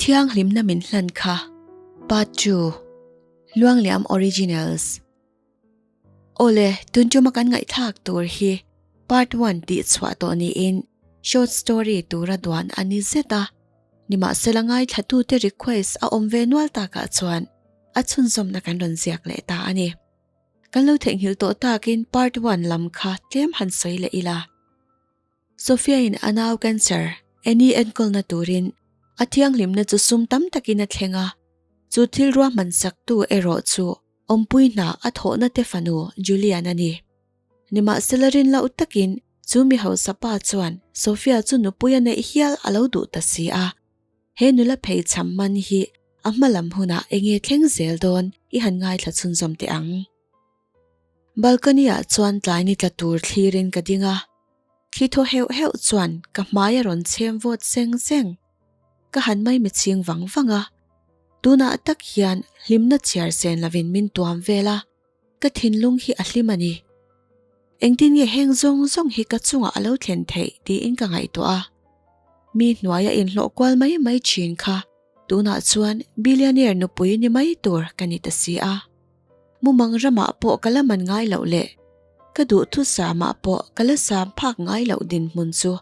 thianghlimna min hlan kha Part 2 Luangliam Originals Awle, tun tuma kan ngaihthlak tur hi Part 1 tih chhuah tawh niin short story tura duan a ni zet a, nimahsela ngaithlatute request a awm ve nual takah chuan a chhunzawmna kan rawn ziak leh ta a ni. Kan lo theihnghilh tawh takin Part 1 lam kha tlem han sawi leh ila. Sophia-in a nau cancer Annie enkawlna turin a thianghlimna chu sum tam takin a thleng a, chu thil ruahman saktu erawh chu awmpui hna a thawhna te fanu Julian a ni. Nimahsela rin loh takin chu mi hausa pa chuan Sophia chu nupui a neih hial a lo duh ta si a, he nula phei cham man hi a hma lam hunah enge thleng zel dawn i han ngaithla chhunzawm teh ang. Balcony ah chuan tlai ni tla tur thlirin ka ding a, thli thaw heuh heuh chuan ka hmai a rawn chhem vawt seng seng. Ka han mai mi chhing vang vang a, tunah tak hian hlimna chhiar sen lovin min tuam vel a, ka thinlung hi a hlim a ni. Engtin nge heng zawng zawng hi ka chungah a lo thlen theih tiin ka ngaihtuah a, mi hnuaia inhlawh kual mai mai thin kha tunah chuan billionaire nupui ni mai tur ka ni ta si a. Mumang ramah pawh ka la man ngai loh leh ka duhthusam-ah pawh ka la sam phak ngai loh dinhmun chu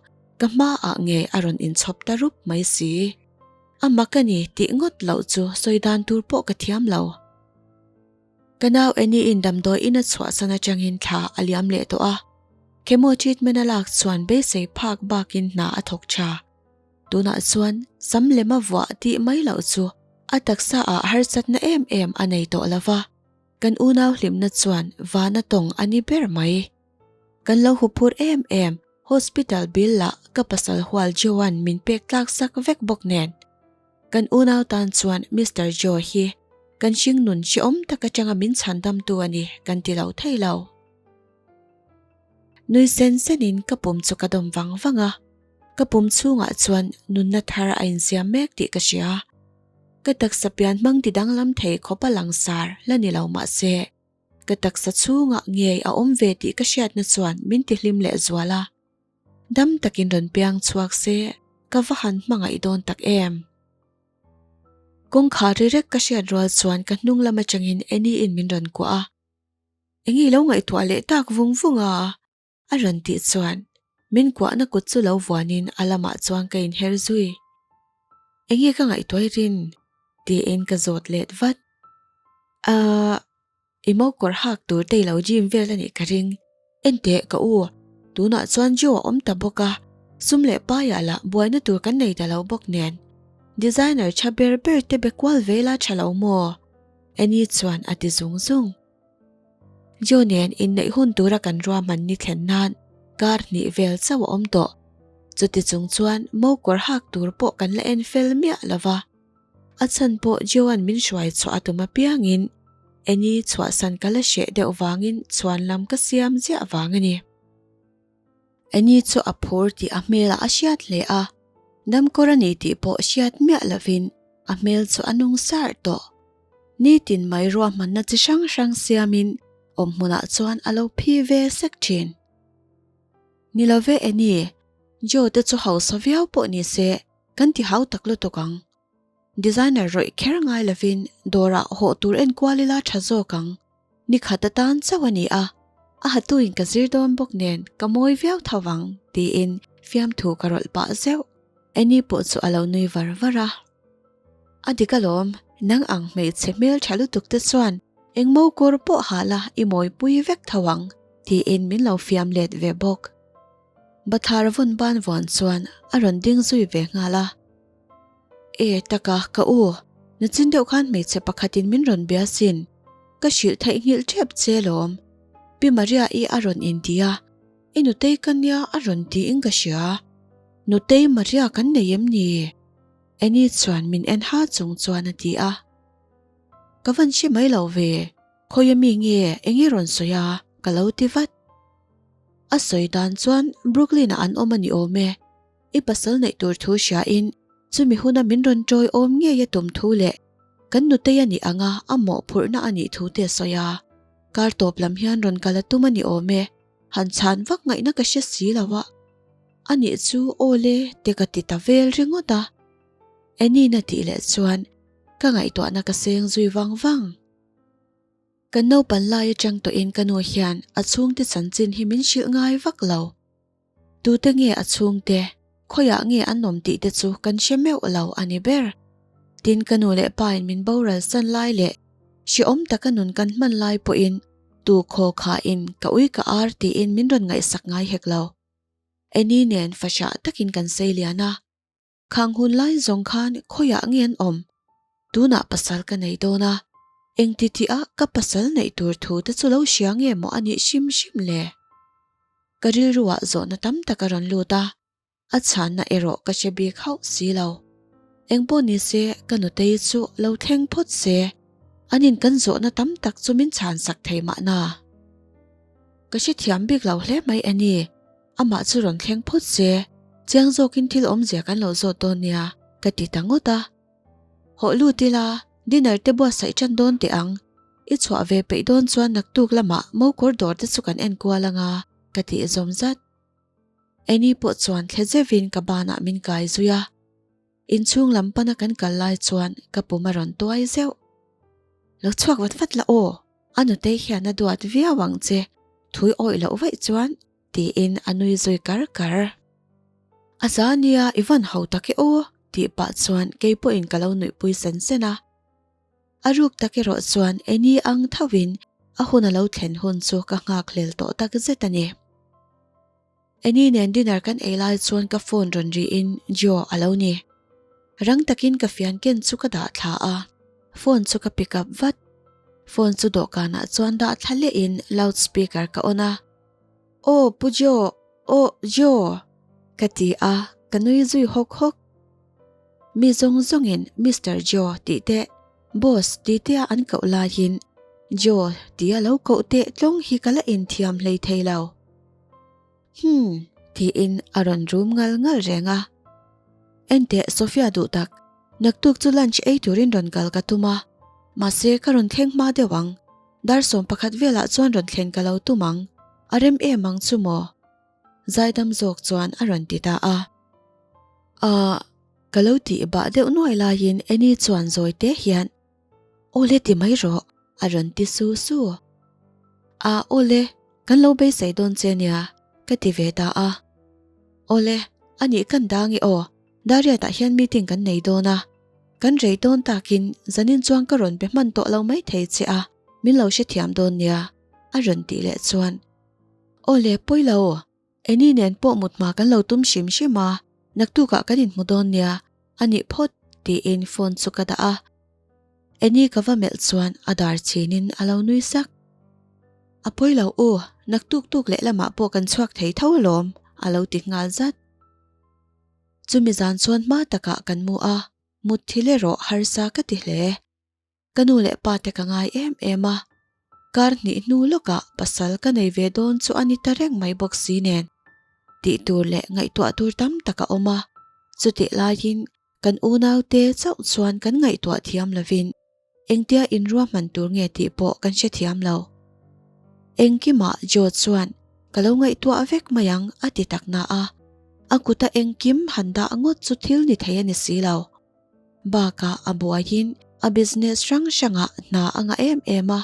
ka hmaah ngei a rawn inchhawp ta rup mai si. A mak a ni tih ngawt loh chu sawi dan tur pawh ka thiam lo. Ka nau Annie-in damdawi in a chhuahsan atangin thla a liam leh tawh a, chemo treatment a lak chuan beisei phak bakin hna a thawk tha. Tunah chuan sam lem a vuah tih mai loh chu a taksa ah harsatna em em a nei tawh lo va, kan unau hlimna chuan vana tawng a ni ber mai. Kan lo huphur em em hospital bill lah ka pasal hual Joe-a'n min pek tlak sak vek bawk nen. Kan unau tan chuan Mister Joe hi kan hringnun hrehawm tak atanga min chhandamtu a ni kan ti lo thei lo. Nui sen senin ka pum chu ka dawm vang vang a. Ka pum chhungah chuan nunna thar a insiam mek tih ka hria. Ka taksa pian hmang ti danglam thei khawp a langsar la ni lo mah se, ka taksa chhungah ngei a awm ve tih ka hriatna chuan min ti hlim leh zual a. Dam takin rawn piang chhuak se ka va han hmangaih dawn tak em. Kawngkhar ri rek ka hriat rual chuan ka hnung lam atangin Annie-in min rawn kuah a. Eng i lo ngaihtuah leh tak vung vung a? A rawn tih chuan min kuahna kut chu lo vuanin a lamah chuan ka inher zui. Enge ka ngaihtuah i rin? tiin ka zawt let vat. Ahh, i mo kawr hak tur te i lo gym vel a nih ka ring. Enteh ka u, tunah chuan Joe a awm ta bawk a, sum leh paiah lah buaina tur kan nei ta lo bawk nen. Designer tha ber ber te be kual ve la tha lo maw? Annie chuan a ti zung zung. Joe nen inneih hun tura kan ruahman ni thlen nan kar hnih vel chauh a awm tawh. Chuti chung chuan mo kawr hak tur pawh kan la en fel miah lo va. A chhan pawh Joe-a'n min hruai chhuah a tum apiangin Annie chhuahsan ka la hreh deuh vangin chhuan lam ka siam ziah vang a ni. Annie chu a phur tih a hmelah a hriat hle a, damkawr a ni tih pawh hriat miah lovin a hmel chu a nung sar tawh. Nitin mai ruahmanna chi hrang hrang siamin awmhmunah chuan a lo phi ve sek thin. Ni lo ve Annie, Joe te chu hausa viau pawh ni se kan ti hau tak lutuk ang. Designer rawih kher ngai lovin dawrah hawh tur enkual ila tha zawk ang. Ni khat atan chauh a ni a, a hatuin ka zir dawn bawk nen ka mawi viau tho vang tiin fiamthu ka rawlh pah zeuh. Annie pawh chu a lo nui var var a. A dik alawm, nang ang hmeichhe hmeltha lutuk te chuan engmo kawr pawh ha la i mawipui vek tho ang tiin min lo fiam let ve bawk. Bathlar vawn ban vuan chuan a rawn ding zui ve nghal a. E taka ka u, nachin deuh khan hmeichhe pakhatin min rawn bia sin, ka hrilh theihnghilh tep che lawm. Pi Maria-i a rawn inti a, i nutei ka nia a rawn tiin ka hria. Nutei Maria kan nei em ni? Annie chuan min en ha chung chuan a ti a. Ka van hre mai lo ve, khawi ami nge eng i rawn sawi a? Ka lo ti vat. A sawi dan chuan Brooklyn ah an awm a ni awm e. I pasal neih tur thu hria in chumi huna min rawn tawi awm ngei a tum thu leh kan nutei a nih anga a mawhphurhna a nih thu te a sawi a. Kar tawp lam hian rawn kal a tum a ni awm e. Han chhan vak ngaihna ka hre si lo a. A nih chu aw le te ka ti ta vel ringawt a. Annie-in a tih leh chuan ka ngaihtuahna ka seng zui vang vang. Kan naupan lai atang tawhin ka nu hian a chhungte chanchin hi min hrilh ngai vak lo. Tute nge a chhungte, khawiah nge an awm tih te chu kan hre meuh lo a ni ber. Tin ka nu leh pa in min boral san lai leh hrehawm taka nun kan hman lai pawhin tu khaw khain ka ui ka ar tiin min rawn ngaihsak ngai hek lo. Annie nen fahrah takin kan sei lian a. Khang hun lai zawng khan khawiah nge an awm? Tunah pasal ka nei dawn a, engti tih ah ka pasal neih tur thu te chu lo hria nge maw a nih hrim hrim le? Ka rilru ah zawhna tam tak a rawn lut a, a chhanna erawh ka hre bik hauh si lo. Engpawh ni se ka nutei chu lo thleng phawt se, an in kan zawhna tam tak chu min chhan sak thei mahna. Ka hrethiam bik lo hle mai a ni. Amah chu rawn thleng phawt se, chiang zawkin thil awmzia kan lo zawt dawn nia, ka ti ta ngawt a. Hawh lut ila, dinner te buatsaih tan dawn teh ang. I chhuah ve peih dawn chuan naktuk lamah mokawr dawr te chu kan en kual anga, ka tih zawm zat. Annie pawh chuan thle zeuhin ka banah min kai zui a. Inchhung lam pana kan kal lai chuan ka pum a rawn tuai zeuh. Lo chhuak vat vat la aw, a nutei hian a duat viau ang che, thui awih loh vaih chuan tiin a nui zui kar kar. A za nia i van ho tak e aw tih pah chuan kei pawhin ka lo nuihpui sen sen a. A ruk tak erawh chuan Annie ang thovin a hun a lo thlen hun chu ka nghakhlel tawh tak zet a ni. Annie nen dinner kan ei lai chuan ka phone rawn riin Joe a lo ni. Rang takin ka fian ken chu ka dah thla a, phone chu ka pick up vat. Phone chu dawhkanah chuan dah thla lehin loud speaker ka on a. Aw Pu Joe, aw Joe! Ka ti a, ka nui zui hawk hawk. Mi zawng zawngin Mister Joe tih teh, Boss tih tea an koh laiin Joe tia lo koh teh tlawng hi ka la inthiam hlei thei lo. Hmm, tiin a rawn rum ngal ngal reng a. Enteh Sophia duh tak, naktuk chu lunch ei turin rawn kal ka tum a, mahse ka rawn thleng hma deuh ang, dar 11 velah chuan rawn thlen ka lo tum ang, a rem em ang chu maw? Zaidam zawk chuan a rawn ti ta a. Ahh, ka lo tih bah deuh nuai laiin Annie chuan zawi te hian, Awle ti mai rawh, a rawn ti su su. A awle, kan lo beisei dawn che nia, ka ti ve ta a. Awle, a nih kan dang i aw, Dariatah hian meeting kan nei dawn a. Kan rei dawn takin zanin chuan ka rawn be hman tawh lo mai thei che a, min lo hrethiam dawn nia, a rawn tih leh chuan. Awle, pawi lo, Eni nen pawh mut hma kan lo tum hrim hrim a, naktukah kan inhmu dawn nia, a nih phawt tiin phone chu ka dah a. Eni ka va melh chuan a dar chhinin a lo nui sak. A pawi lo u, naktuk tuk leh lamah pawh kan chhuak thei tho alawm, a lo ti nghal zat. Chumi zan chuan hma takah kan mu a, mut thil erawh harsa ka ti hle. Ka nu leh pa te ka ngai em em a, kar hnih hnu lawkah pasal ka nei ve dawn chu a ni ta reng mai bawk si nen. Tih tur leh ngaihtuah tur tam tak a awm a, chutih laiin kan unaute chauh chuan kan ngaihtuah thiam lovin engtia inruahman tur nge tih pawh kan hrethiam lo. Engkimah Joe chuan ka lo ngaihtuah vek mai ang a ti tak na a, a kuta engkim han dah ngawt chu thil ni thei a ni si lo. Bakah a buaiin a business hrang hrangah hna a ngah em em a,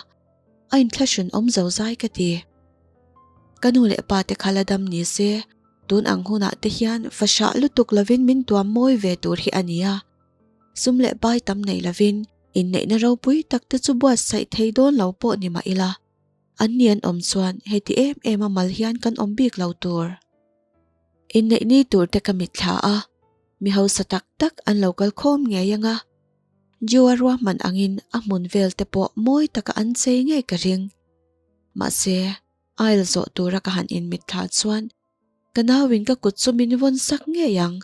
a inthlahrun awm zo zai ka ti. Ka nu leh pa te kha la dam ni se, tun ang hunah te hian fahrah lutuk lovin min tuam mawi ve tur hi a nia. Sum leh pai tam nei lovin inneihna ropui tak te chu buatsaih thei dawn lo pawh ni mah ila, an ni an awm chuan heti em em a mal hian kan awm bik lo tur. Inneih ni tur te ka mitthla a. Mi hausa tak tak an lo kal khawm ngei ang a, Joe-a ruahman angin a hmun vel te pawh mawi taka an chei ngei ka ring. Mahse, aisle zawh tura ka han inmitthla chuan ka nauin ka kut chu min vawn sak ngei ang.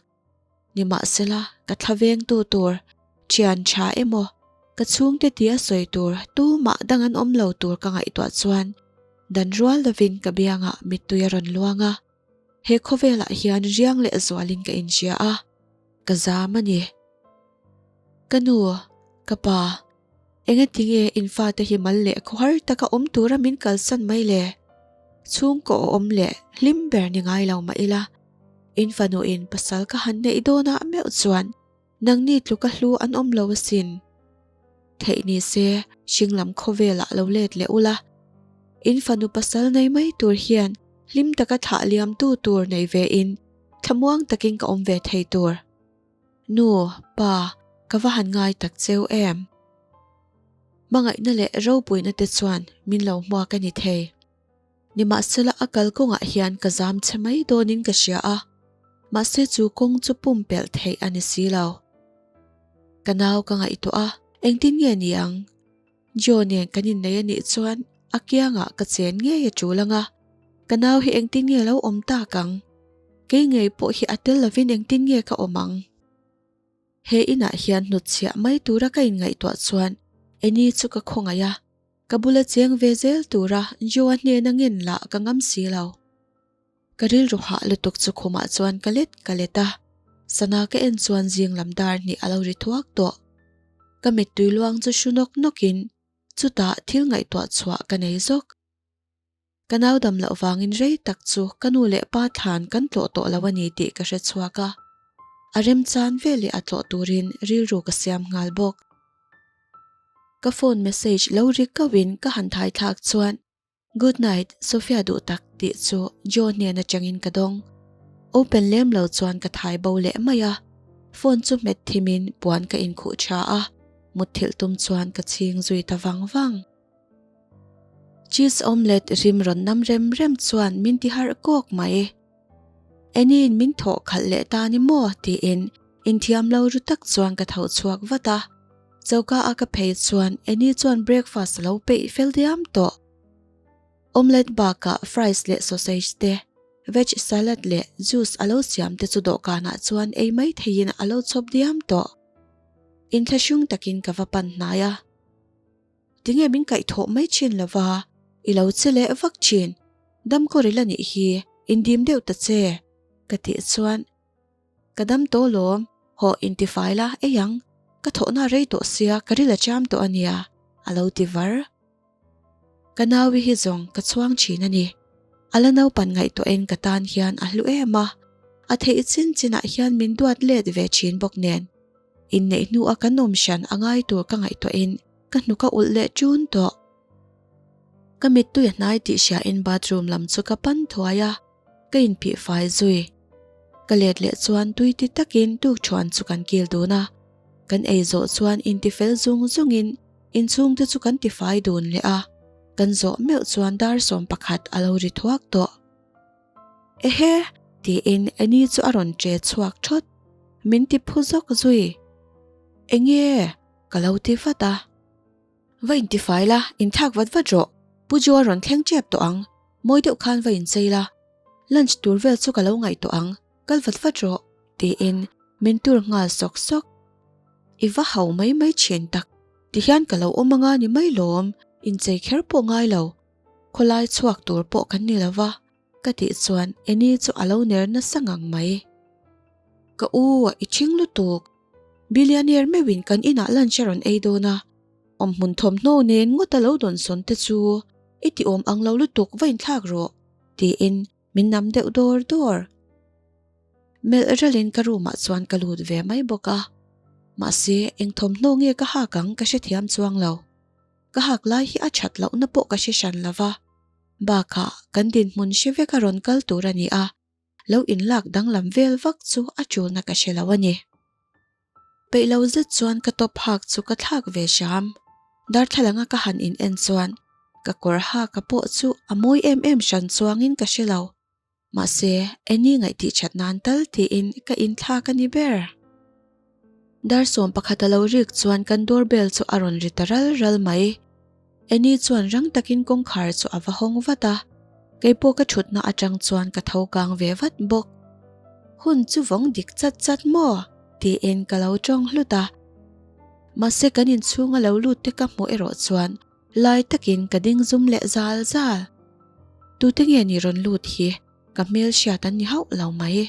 Nimahsela, ka thla vengtu tur, thian tha emaw, ka chhungte tia sawi tur tumah dang an awm lo tur ka ngaihtuah chuan dan rual lovin ka biangah mittui a rawn luang a. He khawvelah hian riang leh zualin ka inhria a, ka zam a ni. Ka nu, ka pa, engatinge in fate hi mal leh khawhar taka awm tura min kalsan mai le? Chhungkaw awm leh hlim ber ni ngai lo mah ila, in fanuin pasal ka han neih dawnah meuh chuan. Nangni tluka hlu an awm lo asin. Theih ni se, hring lam khawvelah lo let leh ula. In fanu pasal nei mai tur hian hlim taka thlah liamtu tur nei ve in thlamuang takin ka awm ve thei tur. Nu, pa, ka va han ngai tak cheu em? Hmangaihna leh ropuina te chuan min lo hmuak a ni thei. Nimahsela a kalkawngah hian ka zam che mai dawnin ka hria a, mahse chu kawng chu pumpelh theih a ni si lo. Ka nau ka ngaihtuah a, engtin nge ni ang? Joe nen kan innei a nih chuan a kiangah ka chen ngei a tul ang a, ka nau hi engtin nge lo awm tak ang? Kei ngei pawh hi a tel lovin engtin nge ka awm ang? He inah hian hnutchhiah mai tura ka inngaihtuah chuan Annie chu ka khawngaih a, ka bula cheng ve zel tura Joe-a hnena ngen lah ka ngam si lo. Ka rilru hah lutuk chu khumah chuan ka let ka let a, sana ka en chuan zing lam dar hnih a lo ri thuak tawh. Ka mittui luang chu hru nawk nawkin chutah thil ngaihtuah chhuah ka nei zawk. Ka nau dam loh vangin rei tak chu ka nu leh pa thlan kan tlawh tawh lo a ni tih ka hre chhuak a, a remchan veleh a tlawh turin rilru ka siam nghal bawk. Ka phone message lo ri kauhin ka han thai thlak chuan Good night, Sophia duh tak tih chu Joe hnen atangin ka dawng. Open lem lo chuan ka thai bo leh mai a, phone chu hmet thimin puan ka inkhuh tha a, mutthilh tum chuan ka chhing zui ta vang vang. Cheese omelette rim rawn nam rem rem chuan min ti harh kawk mai. Annie-in min thawh khalh leh ta ni maw tiin inthiam lo ru tak chuan ka tho chhuak vat a. Choka a ka phei chuan Annie chuan breakfast a lo peih fel diam tawh. Omelette bakah fries leh sausage te, veg salad leh juice a lo siam te chu dawhkanah chuan ei mai theihin a lo chhawp diam tawh. Inthlahrung takin ka va pan hnai a. Tinge min kaihthawh mai thin lova, i lo che leh vak thin. Dam kawr i la nih hi, indim deuh ta che, ka tih chuan ka dam tawh lawm, hawh intifai la ei ang, ka thawhna rei tawh sia ka ril a cham tawh a nia, a lo ti var. Ka naui hi zawng ka chhuang thin a ni. A la naupan ngaihtuahin ka tan hian a hlu em a, a theih chin chinah hian min duat let ve thin bawk nen. Inneih hnua kan awm hran a ngai tur ka ngaihtuahin ka hnuk a ulh leh ṭun tawh. Ka mittui a hnai tih hriain bathroom lam chu ka pan thuai a, ka inphih fai zui. Ka let leh chuan tui ti takin tukṭhuan chu kan kil dun a, kan ei zawh chuan intifel zung zungin inchhungte chu kan tifai dun leh a, kan zawh meuh chuan dar 11 a lo ri thuak tawh. Ehe! tiin Annie chu a rawn ṭe chhuak ṭhawt. Min ti phu zawk zui. Enge? Ka lo ti vat a. Va intifai la, inthlak vat vat rawh. Pu Joe a rawn thleng ṭep tawh ang. Mawi deuh khan va inchei la. Lunch tur vel chu ka lo ngaih tawh ang. Kal vat vat rawh, tiin min tur nghal sawk sawk. I va hau mai mai ṭhin tak. Tihian ka lo awm anga ni mai lawm, inchei kher pawh ngai lo. Khawlai chhuak tur pawh kan ni lo va, ka tih chuan Annie chu a lo ner nasa ngang mai. Ka u, i ṭhing lutuk. Billionaire meuhin kan inah lunch a rawn ei dawn a, awmhmun thawmhnaw nen ngawt a lo dawnsawn te chu i ti awm ang lo lutuk va inthlak rawh, tiin min nam deuh dawr dawr. Melh ralin ka room ah chuan ka lut ve mai bawk a, mahse eng thawmhnaw nge ka hak ang ka hrethiam chuang lo. Ka hak lai hi a that lohna pawh ka hre hran lo va, bakah kan dinhmun hre vek a rawn kal tur a ni a, lo inlak danglam vel vak chu a tulna ka hre lo a ni. Peih lo zet chuan ka top hak chu ka thlak ve hram. Darthlalanga ka han in en chuan ka kawr haka pawh chu a mawi em em hran chuangin ka hre lo. Mahse, Annie ngaihtih that nan tal tiin ka inthlak a ni ber. Dar 11 a lo rik chuan kan door bell chu a rawn ri ta ral ral mai. Annie chuan rang takin kawngkhar chu a va hawng vat a, kei pawh ka thutna atang chuan ka tho kang ve vat bawk. Hun chu vawng dik chat chat maw? tiin ka lo tawng hlut a. Mahse kan inchhunga lo lut te ka hmuh erawh chuan lai takin ka ding zum leh zal zal. Tute nge ni rawn lut hi ka hmel hriat an ni hauh lo mai.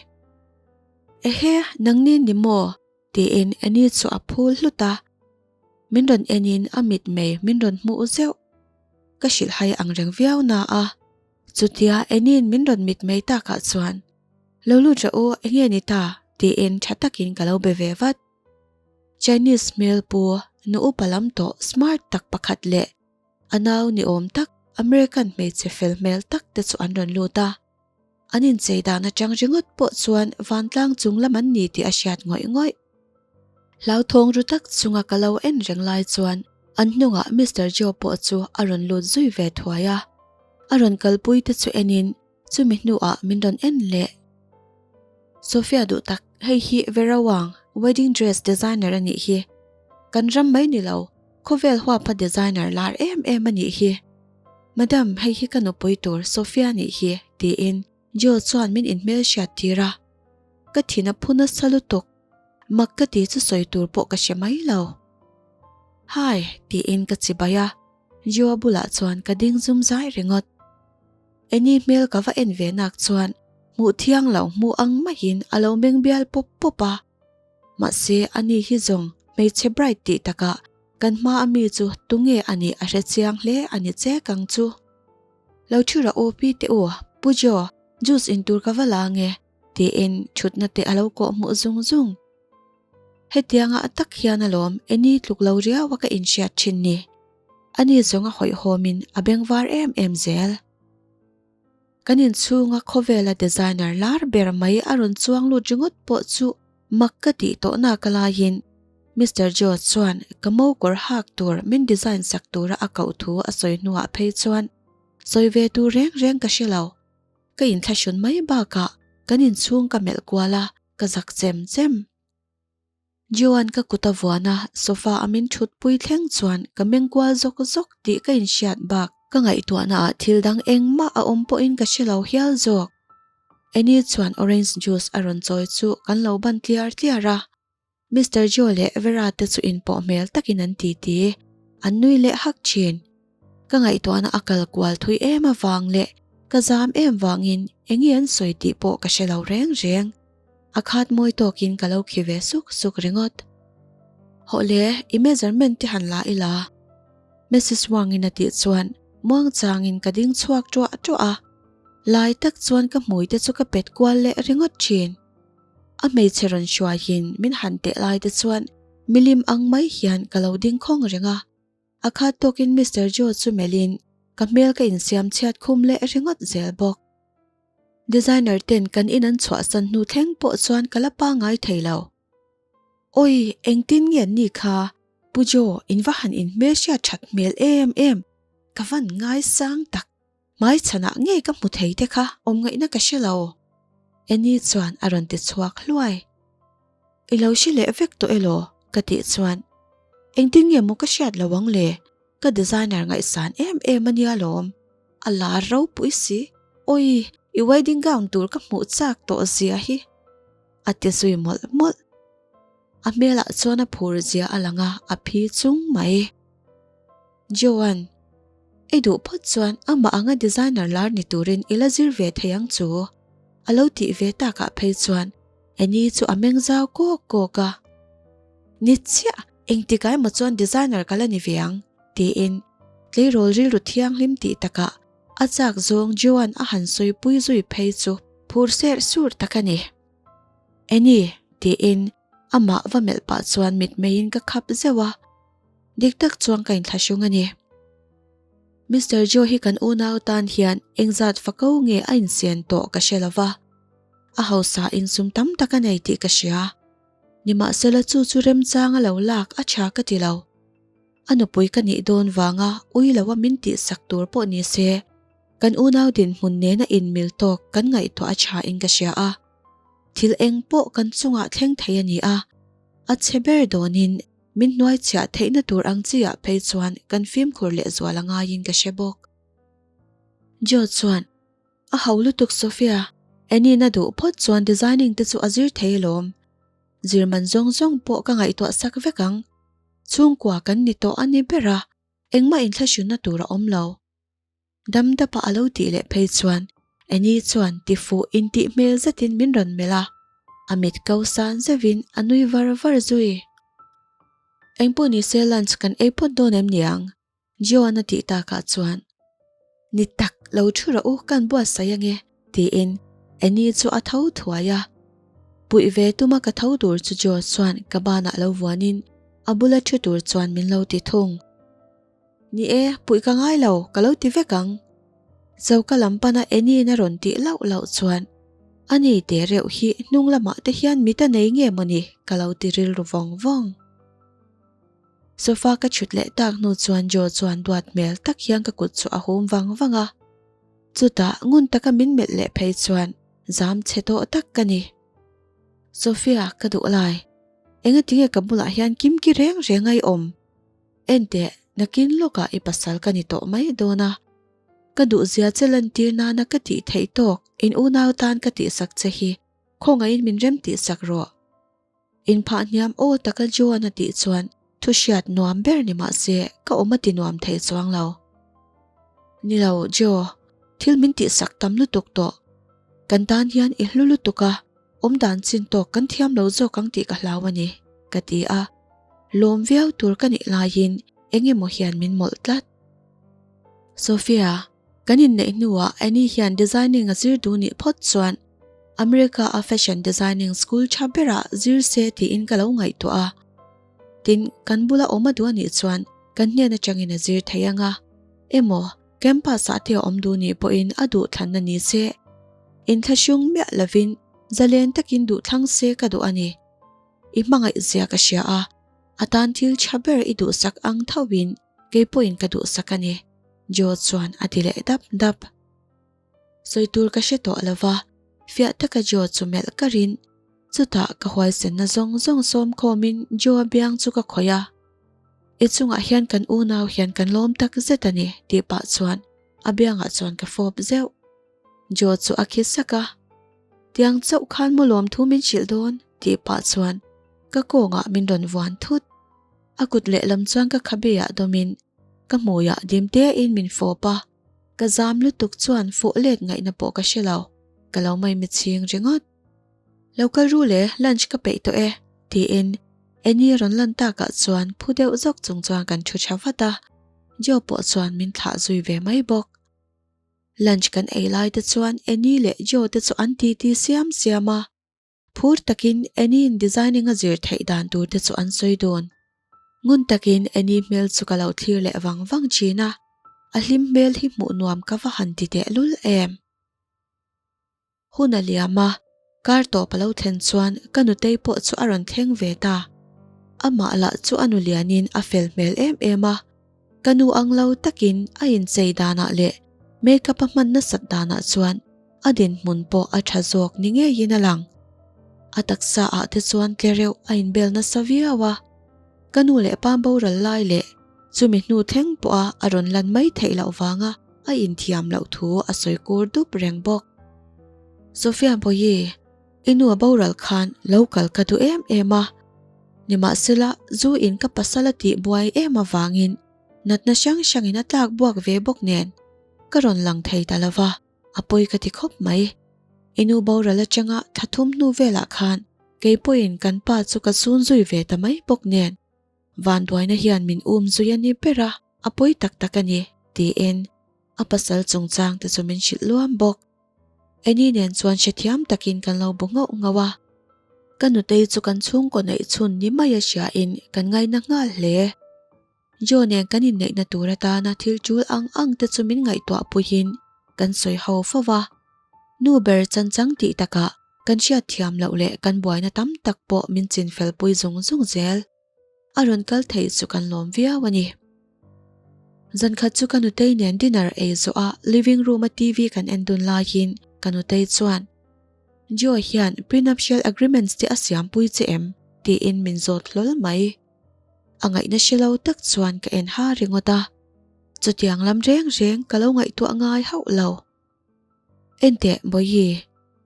Ehe, nangni ni maw? tiin Annie chu a phul hlut a. Min rawn enin a mitmei min rawn hmuh zeuh. Ka hrilhhai ang reng viau na a. Chutia Annie-in min rawn mitmei takah chuan, Lo lut rawh u, enge ni ta? tiin tha takin ka lo be ve vat. Chinese hmel pu nu upa lam tawh smart tak pakhat leh a nau ni awm tak American hmeichhe fel hmel tak te chu an rawn lut a. An inchei dan atang ringawt pawh chuan vantlang chung lam an ni tih a hriat ngawih ngawih. Hlauthawng ru tak chunga ka lo en reng lai chuan an hnungah Mister Joe pawh chu a rawn lut zui ve thuai a. A rawn kalpui te chu enin chumi hnuah min rawn en leh. Sophia duh tak, hei hi Vera Wang, wedding dress designer a nih hi. Kan ram mai ni lo, khawvel huapa designer lar em em a nih hi. Madam, hei hi ka nupui tur Sophia nih hi, tiin Joe chuan min inhmelhriat tir a. Ka thin a phu nasa lutuk. Mak ka ti chu sawi tur pawh ka hre mai lo. Hi, tiin ka chibai a, Joe-a bulah chuan ka ding zum zai ringawt. Eni hmel ka va en ve nak chuan hmuh thiang lo hmuh ang maiin a lo meng bial pawp pawp a. Mahse, ani hi zawng hmeichhe bright tih takah kan hma a mi chu tunge a nih a hre chiang hle a ni chek ang chu. Lo thu rawh u pi te u, Pu Joe, juice in tur ka va la ange, tiin thutna te a lo kawh hmuh zung zung. Hetianga a tak hian alawm Eni tluk lo riau a ka inhriat thin ni. Ani zawng a hawihhawmin a bengvar em em zel. Kan inchhunga khawvela designer lar ber mai a rawn chuang lut ringawt pawh chu mak ka tih tawh nak alaiin Mister Joe chuan ka mo kawr hak tur min design sak tura a koh thu a sawi hnuah phei chuan sawi ve tur reng reng ka hre lo. Ka inthlahrun mai bakah kan inchhung ka melh kual a, ka zak chem chem. Joan ka kut a vuan a, sofa a min thut pui thleng chuan ka meng kual zawk zawk tih ka inhriat bak ka ngaihtuahna ah thil dang engmah a awm pawhin ka hre lo hial zawk. Annie chuan orange juice a rawn chawi chu kan lo ban tliar tliar a, Mister Joe leh Vera te chu inpawh hmel takin an titi, an nui leh hak thin. Ka ngaihtuahna a kal kual thui em avang leh ka zam em vangin enge an sawi tih pawh ka hre lo reng reng. A khat mawi tawkin ka lo khi ve suk suk ringawt. Hawh le, i measurement te han la ila. Mrs Wang-in a tih chuan muangchangin ka ding chhuak ṭuah ṭuah a. Lai tak chuan ka hmui te chu ka pet kual leh ringawt ṭhin. A hmeichhe rawn hruaiin min han teh lai te chuan milim ang mai hian ka lo ding khawng reng a. A khat tawkin Mister Joe chu melhin ka hmel ka insiam chhiat khum leh ringawt zel bawk. Designer ten kan in an chhuahsan hnu thleng pawh chuan ka la pangngai thei lo. Awi, engtin nge an ni kha? Pu Joe, in va han inhmelhriat that hmel em em, ka van ngaisang tak. Hmaichhanah ngei ka hmu thei te kha awm ngaihna ka hre lo. Annie chuan a rawn ti chhuak hluai. I lo hre leh vek tawh elaw? ka tih chuan, Engtin nge maw ka hriat lo ang le? Ka designer ngaihsan em em a nia lawm. A lar ropui si. Awi, i wedding gown tur ka hmuh chak tawh zia hi. A ti zui mawlh mawlh. A hmelah chuan a phur zia a lang a, a phi chung mai. Joan, I duh phawt chuan amah anga designer lar ni turin i la zir ve thei ang chu. A lo tih ve takah phei chuan Annie chu a meng zau kawk kawk a. Ni chiah, engtikah emaw chuan designer ka la ni ve ang, tiin tleirawl rilru thianghlim tih takah a chak zawng Joan a han sawipui zui phei chu phur serh surh tak a ni. Annie, tiin amah va melh pah chuan mitmeiin ka khap zeuh a. Dik tak chuan ka inthlahrung a ni. Mister Joe hi kan unau tan hian engzat fako nge a insian tawh ka hre lo va, a hausa insum tam tak a nei tih ka hria. Nimahsela chu chu remchang a lo lak a tha ka ti lo. A nupui ka nih dawn vanga ui lo a min tihsak tur pawh ni se, kan unau dinhmun nena inmil tawk kan ngaihtuah a tha in ka hria a. Thil eng pawh kan chungah thleng thei a ni a, a chhe ber dawnin Min hnuaichhiah theihna tur ang chi ah phei chuan kan fimkhur lehzual a ngaiin ka hre bawk. Joe chuan, A ho lutuk Sophia, Annie-na duh phawt chuan designing te chu a zir thei alawm. Zir man zawng zawng pawh ka ngaihtuah sak vek ang. Chhungkua kan ni tawh a ni ber a, engmah inthlahrunna tur a awm lo. Dam dapa a lo tih leh phei chuan Annie chuan ti fuh intih hmel zetin min rawn melh a, a mit ko san zeuhin a nui var var zui. Engpawh nise lunch kan ei phawt dawn em niang? Joan a tih takah chuan Ni tak lo thu rawh u kan buatsaih ange tiin Annie chu a tho thuai a. Puih ve tuma ka tho tur chu Joe chuan ka banah lo vuanin. A bula thu tur chuan min lo ti thung. Ni e, puih ka ngai lo, ka lo ti vek ang. Choka lam pana Annie-in a rawn tih lauh lauh chuan, A ni teh reuh hi hnung lamah te hian mit a nei nge mawni ka lo ti rilru vawng vawng. Sofa ka chhut leh tak hnu chuan Joe chuan duat hmel tak hian ka kut chu a hum vang vang a. Chutah ngun taka min melh leh phei chuan zam chhe tawh tak ka ni. Sophia ka duh lai. Engatinge ka bulah hian kimki reng reng a i awm? Enteh, nakin lawkah i pasal ka ni tawh mai dawn a. Ka duhzia che lantir nana ka tih theih tawk in unau tan ka tihsak che hi khawngaihin min rem tihsak rawh. Inphah hniam aw taka Joan a tih chuan thu hriat nuam ber ni mah se ka awm a ti nuam thei chuang lo. Ni lo, Joe, thil min tihsak tam lutuk tawh. Kan tan hian i hlu lutuk a, awm dan chin tawk kan thiam lo zawk ang tih ka hlau a ni, ka ti a. Lawm viau tur ka nih laiin eng emaw hian min mawlh tlat. Sophia, kan inneih hnuah Annie hian designing a zir duh nih phawt chuan America a fashion designing school tha berah zir se tiin ka lo ngaihtuah a. Tin, kan bula awm a duh a nih chuan kan hnen atangin a zir thei ang a. Emaw, campus ah te a awm duh nih pawhin a duh thlanna ni se. Inthlahrung miah lovin zalen takin duh thlang se ka duh a ni. I hmangaih zia ka hria a, a tan thil tha ber i duhsak ang tho in kei pawhin ka duhsak a ni, Joe chuan a ti leh dap dap. Sawi tur ka hre tawh lo va, fiah taka Joe chu melh ka rin. Chutah ka huaisenna zawng zawng sawm khawmin Joe-a biang chu ka khawih a. I chungah hian kan unau hian kan lawm tak zet a ni, tih pah chuan a biangah chuan ka fawp zeuh. Joe chu a khi sak a, Tiang chauh khan maw lawm thu min hrilh dawn? tih pah chuan ka kawngah min rawn vuan thut. A kut lehlam chuan ka khabe ah dawmin ka hmuiah dim tein min fawp a. Ka zam lutuk chuan fawh let ngaihna pawh ka hre lo, ka lo mai mitchhing ringawt. Lo kal ru le, lunch ka peih tawh e, tiin Annie rawn lan takah chuan phu deuh zawk chung chuan kan thu tha vat a, Joe pawh chuan min thlah zui ve mai bawk. Lunch kan ei lai te chuan Annie leh Joe te chu an titi siam siam a. Phur takin Annie-in designing a zir theih dan tur te chu an sawi dawn. Ngun takin Annie hmel chu ka lo thlir leh vang vang thin a, a hlim hmel hi hmuh nuam ka va han ti teh lul em. Hun a liam a, kar tawp a lo thlen chuan ka nutei pawh chu a rawn thleng ve ta. Amah lah chu a nu lianin a fel hmel em em a, ka nu ang lo takin a inchei danah leh makeup a hman nasat danah chuan A dinhmun pawh a tha zawk ni ngeiin a lang. A taksa ah te chuan tle reuh a inbel nasa viau a. Ka nu leh pa boral lai leh chumi hnu thleng pawha a rawn lan mai theih loh vanga a inthiam loh thu a sawi kur dup reng bawk. Sophia Bawihi, i nu a boral khan lo kal ka duh em em a. Nimahsela, zu in ka pasal a tih buai em avangin natna hrang hrangin a tlak buak ve bawk nen ka rawn lang thei ta lova. A pawi ka ti khawp mai. I nu boral atanga thla thum hnu velah khan kei pawhin kan pa chu ka sun zui ve ta mai bawk nen vanduaina hian min um zui a ni ber a, a pawi tak tak a ni, tiin a pasal chungchang te chu min hrilh luam bawk. Annie nen chuan hrethiam takin kan lo bu nghauh nghauh a. Ka nutei chu kan chhungkaw neih chhun ni mai a hriain kan ngaina nghal hle. Joe nen kan inneihna tur atana thil tul ang ang te chu min ngaihtuah puiin kan sawi ho fo va. Nu ber chanchang tih takah kan hriat thiam loh leh kan buaina tam tak pawh min chinfel pui zung zung zel. A rawn kal theih chu kan lawm viau a ni. Zankhat chu ka nutei nen dinner ei zawh a living room a TV kan en dun laiin ka nutei chuan, Joe hian prenuptial agreements te a siampui che em? tiin min zawt hlawl mai. A ngaihna hre lo tak chuan ka en ha ringawt a, chutiang lam reng reng ka lo ngaihtuah ngai hauh lo. Enteh Bawihi,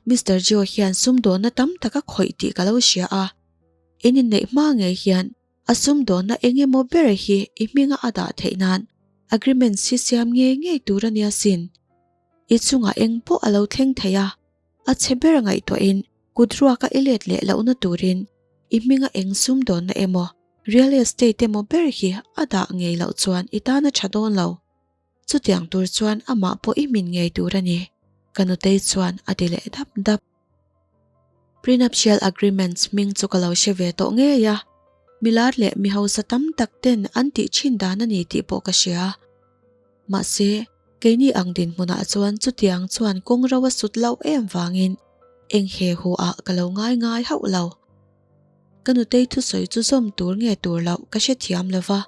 Mister Joe hian sumdawnna tam tak a khawih tih ka lo hria a, in inneih hma ngei hian a sumdawnna eng emaw ber hi i hminga a dah theih nan agreements hi siam ngei ngei tur a nia sin. I chungah eng pawh a lo thleng thei a, a chhe ber ngaihtuahin Kut ruaka i let leh lohna turin i hminga eng sumdawnna emaw, real estate emaw ber hi a dah ngei loh chuan i tan a tha dawn lo. Chutiang tur chuan amah pawh i hmin ngei tur a ni, ka nutei chuan a ti leh dap dap. Prenuptial agreements hming chu ka lo hre ve tawh ngei a. Milar leh mi hausa tam tak ten an tih thin dan a ni tih pawh ka hria. Mahse, keini ang dinhmunah chuan chutiang chuan kawng ro a sut loh em vangin eng he hu ah ka lo ngai ngai hauh lo. Ka nutei thusawi chu zawm tur nge tur loh ka hrethiam lo va,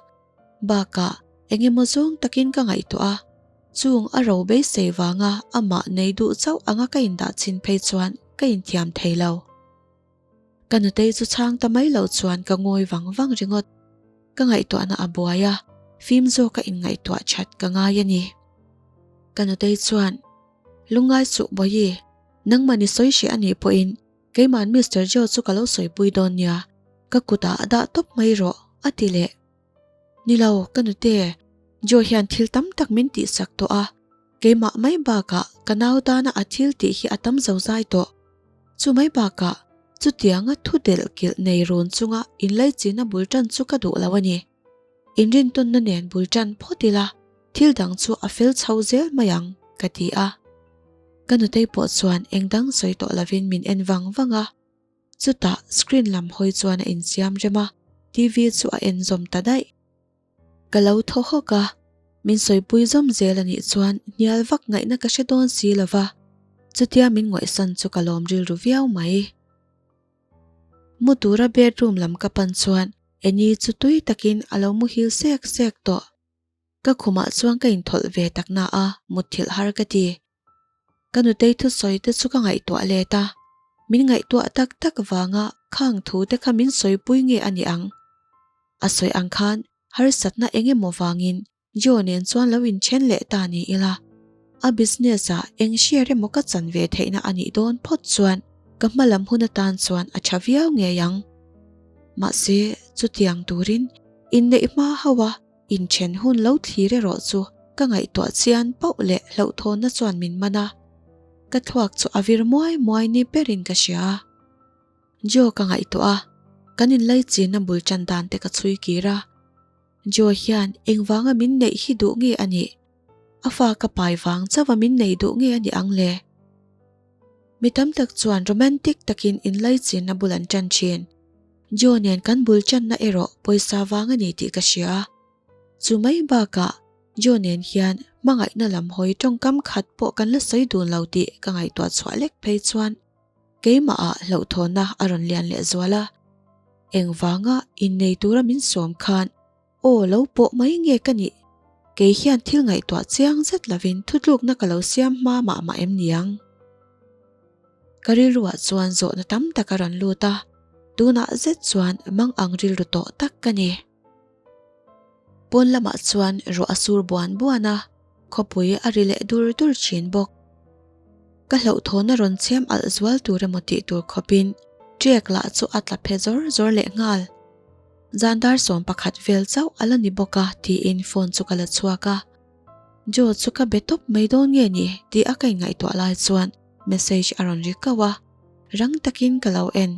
bakah eng emaw zawng takin ka ngaihtuah a, chung a ro beisei vanga amah nei duh chauh anga ka indah chhin phei chuan ka inthiam thei lo. Ka nutei chu chhang ta mai loh chuan ka ngawi vang vang ringawt. Ka ngaihtuahna a buai a, fim zawka inngaihtuah that ka ngai a ni. Ka nutei chuan, Lungngai suh Bawihi, nangmahni sawi hreh a nih pawhin Keima'n Mister Joe chu ka lo sawipui dawn nia, ka kutah a dah tawp mai rawh, a ti leh. Ni lo, ka nute, Joe hian thil tam tak min tihsak tawh a, keimah mai bakah ka nau tana a thil tih hi a tam zo zai tawh. Chu mai bakah chutianga thu delh kilh nei run chunga inlaichinna bul tan chu ka duh lo a ni. Inrintawnna nen bul tan phawt ila, thil dang chu a fel chho zel mai ang, ka ti a. Ka nutei pawh chuan eng dang sawi tawh lovin min en vang vang a. Chutah screen lam hawi chuan a insiam rem a, TV chu a en zawm ta daih. Ka lo thaw hawk a, min sawipui zawm zel a nih chuan hnial vak ngaihna ka hre dawn si lo va, chutia min ngawihsan chu ka lawm rilru viau mai. Mu tura bedroom lam ka pan chuan Annie chu tui takin a lo muhil sek sek tawh. Ka khumah chuan ka inthawlh ve tak na a, mutthilh har ka ti. Ka nutei thusawi te chu ka ngaihtuah let a, min ngaihtuah tak tak vanga khang thu te kha min sawipui nge a ni ang? A sawi ang khan harsatna eng emaw vangin Joe nen chuan lo inthen leh ta ni ila, a business ah eng share emaw ka chan ve theihna a nih dawn phawt chuan ka hma lam hun atan chuan a tha viau ngei ang. Mahse, chutiang turin inneih hma ho a inthen hun lo thlir erawh chu ka ngaihtuah chian pauh leh hlauhthawnna chuan min man a, ka thluak chu a vir muai muai ni berin ka hria. Joe ka ngaihtuah a, kan inlaichinna bul tan dan te ka chhui kir a. Joe hian engvanga min neih hi duh nge a nih? A fa ka pai vang chauha min nei duh nge a nih ang le? Mi tam tak chuan romantic takin inlaichinna bul an tan thin. Joe nen kan bul tanna erawh pawisa vang a ni tih ka hria. Chu mai bakah Joe nen hian hmangaihna lam hawi tawngkam khat pawh kan la sawi dun lo tih ka ngaihtuah chhuah lek phei chuan Keimahah hlauhthawnna a rawn lian leh zual a, engvanga innei tura min sawm khan aw lo pawh mai nge ka nih? Kei hian thil ngaihtuah chiang zet lovin thutlukna ka lo siam hma mah mah em niang? Ka rilruah chuan zawhna tam tak a rawn lut a, tunah zet chuan mang ang rilru tawh tak ka ni. Pawn lamah chuan ruah a sur buan buan a, khawpui a ri leh dur dur thin bawk. Ka hlauhthawn a rawn chhem alh zual tur emaw tih tur khawpin ṭek lah chu a tla phe zawr zawr leh nghal. Zan dar 11 vel chauh a la ni bawk a tiin phone chu ka la chhuak a. Joe chu ka be tawp mai dawn nge ni tih a ka inngaihtuah lai chuan message a rawn ri kauh a, rang takin ka lo en.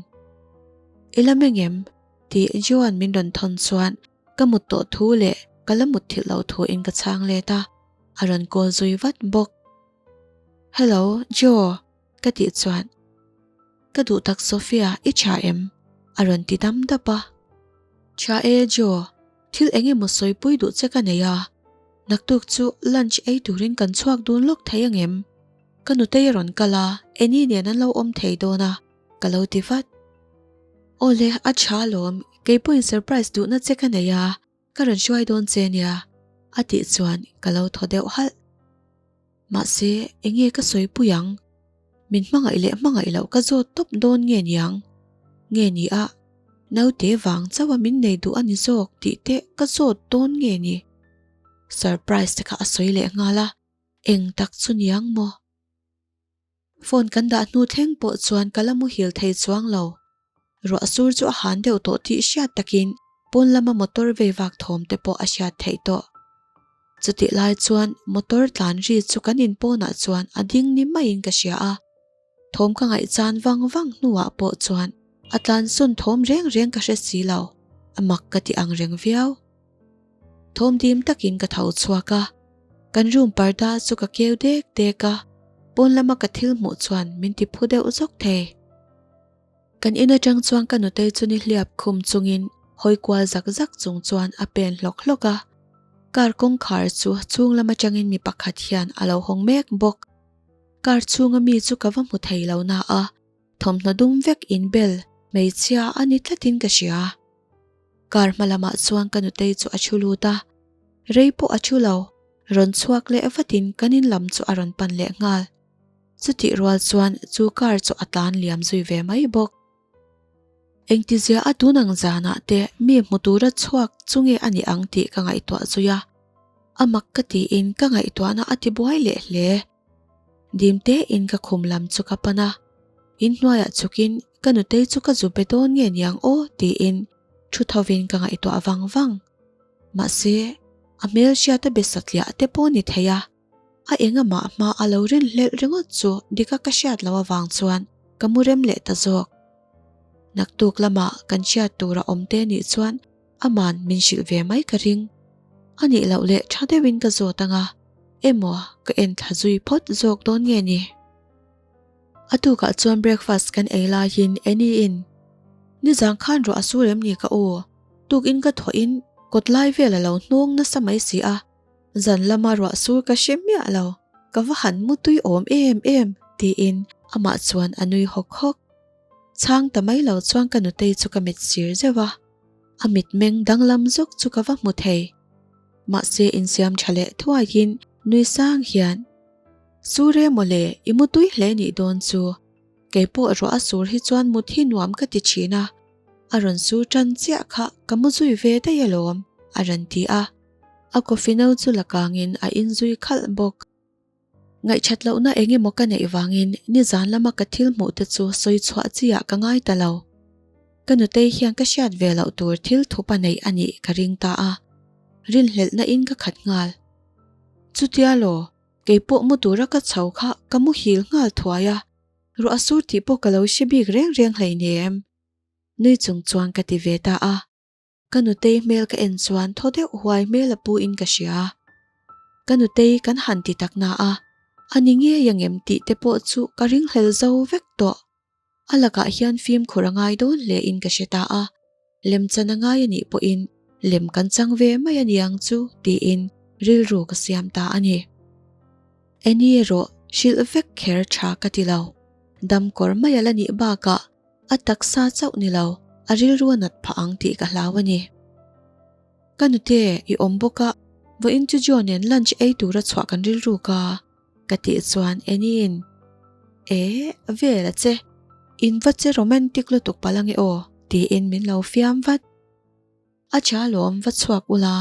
I la meng em? Tih Joan min rawn thawn chuan ka mut tawh thu leh ka la mut thilh loh thu in ka chhang let a, a rawn call zui vat bawk. Hello, Joe ka tih chuan Ka duh tak Sophia, i tha em? a rawn ti dam dap a. Tha e Joe, thil eng emaw sawipui duh che ka nei a, naktuk chu lunch ei turin kan chhuak dun lawk thei angem? Ka nutei a rawn kal a, Annie nen an lo awm thei dawn a. Ka lo ti vat. Awle, a tha alawm, kei pawhin surprise duhna che ka nei a, ka rawn hruai dawn che nia, a tih chuan ka lo thaw deuh halh. Mahse, enge ka sawi pui ang? Min hmangaih leh hmangaih loh ka zawt tawp dawn nge niang? Nge ni a, naute vang chauha min nei duh a ni zawk tih te ka zawt dawn nge ni? Surprise te kha a sawi leh nghal a, eng tak chu niang maw? Phone kan dah hnu thleng pawh chuan ka la muhil thei chuang lo. Ruah sur chu a han deuh tawh tih hriat takin pawn lama motor vei vak thawm te pawh a hriat theih tawh. Chutih lai chuan motor tlan ri chu kan in pawnah chuan a ding ni maiin ka hria a. Thawm ka ngaihchan vang vang hnuah pawh chuan a tlan sawn thawm reng reng ka hre si lo, a mak ka ti ang reng viau. Thawm dim takin ka tho chhuak a, kan room parda chu ka keu dek dek a, pawn lama ka thil hmuh chuan min ti phu deuh zawk thei. Kan in atang chuan ka nutei chu ni hliap khum chungin Hawi kual zak zak chung chuan a pen hlawk hlawk a. Car kawngkhar chu chhung lam atangin mi pakhat hian a lo hawng mek bawk. Car chhunga mi chu ka va hmu thei lo na a, thawmhnaw dum vek inbel hmeichhia a ni tlatin ka hria. Car hma lamah chuan ka nutei chu a thu lut a, rei pawh a thu lo, rawn chhuak leh vatin kan in lam chu a rawn pan leh nghal. Chutih rual chuan chu car chu a tlan liam zui ve mai bawk. Engtizia a tun ang zanah te mi hmu tura chhuak chu nge a nih ang tih ka ngaihtuah zui a, a mak ka tiin ka ngaihtuahna a tibuai leh hle. Dim tein ka khum lam chu ka pan a, inhnuaiah chhukin ka nutei chu ka zu be dawn nge niang aw tiin thu thovin ka ngaihtuah vang vang. Mahse, a hmelhriat a be satliah te pawh ni thei a. A engamah hma a lo rinhlelh ringawt chu dika ka hriat loh avang chuan ka mu rem leh ta zawk. Naktuk lamah kan hriat tur a awm te nih chuan aman min hrilh ve mai ka ring. A nih loh leh tha deuhin ka zawt anga emaw ka en thla zui phawt zawk dawn nge ni? A tukah chuan breakfast kan ei laiin Annie-in, Nizan khan ruah a sur em ni ka u? Tukin ka thawhin kawt lai vel a lo hnawng nasa mai si a. Zan lama ruah sur ka hre miah lo, ka va han mu tui awm em em, tiin amah chuan a nui hawk hawk. Chhang ta mai lo chuan ka nutei chu ka mit sir zeuh a, a mitmeng danglam zawk chu ka va hmu thei. Mahse insiam tha leh thuaiin nui sang hian, Sur e mawle, i mu tui hle nih dawn chu. Kei pawh ruah a sur hi chuan mut hi nuam ka ti thin a, a rawn sur tan chiah kha ka mu zui ve daih alawm, a rawn ti a. A coffee no chu la kangin a inzui khalh bawk. Ngaihṭhat lohna eng emaw ka neih vangin nizan lama ka thil hmuh te chu sawi chhuah chi ah ka ngai ta lo. Ka nutei hian ka hriat ve loh tur thil thup a neih a nih ka ring ta a, rinhlelhna in ka khat nghal. Chutia law, kei pawh mu tura ka chho kha ka muhil nghal thuai a, ruah a sur tih pawh ka lo hre bik reng reng hleinem. Nui chung chuan ka ti ve ta a. Ka nutei hmel ka en chuan thaw deuh huai hmel a pu in ka hria. Ka nutei kan han ti tak na a, a ni ngei angem tih te pawh chu ka ringhlel zo vek tawh. A lakah hian fimkhur a ngai dawn hle in ka hre ta a, lem chan a ngai a nih pawhin lem kan chang ve mai a niang chu tiin rilru ka siam ta a ni. Eni erawh hrilh vek kher tha ka ti lo. Dam kawr mai a la nih bakah A taksa chauh ni lo, a rilru a nat phah ang tih ka hlau a ni. Ka nute, i awm bawk a, vawiin chu Joe nen lunch ei tura chhuah kan rilru ka, ka tih chuan Annie-in, E, vel a che, in va che romantic lutuk palh ange aw, tiin min lo fiam vat. A tha alawm, va chhuak ula,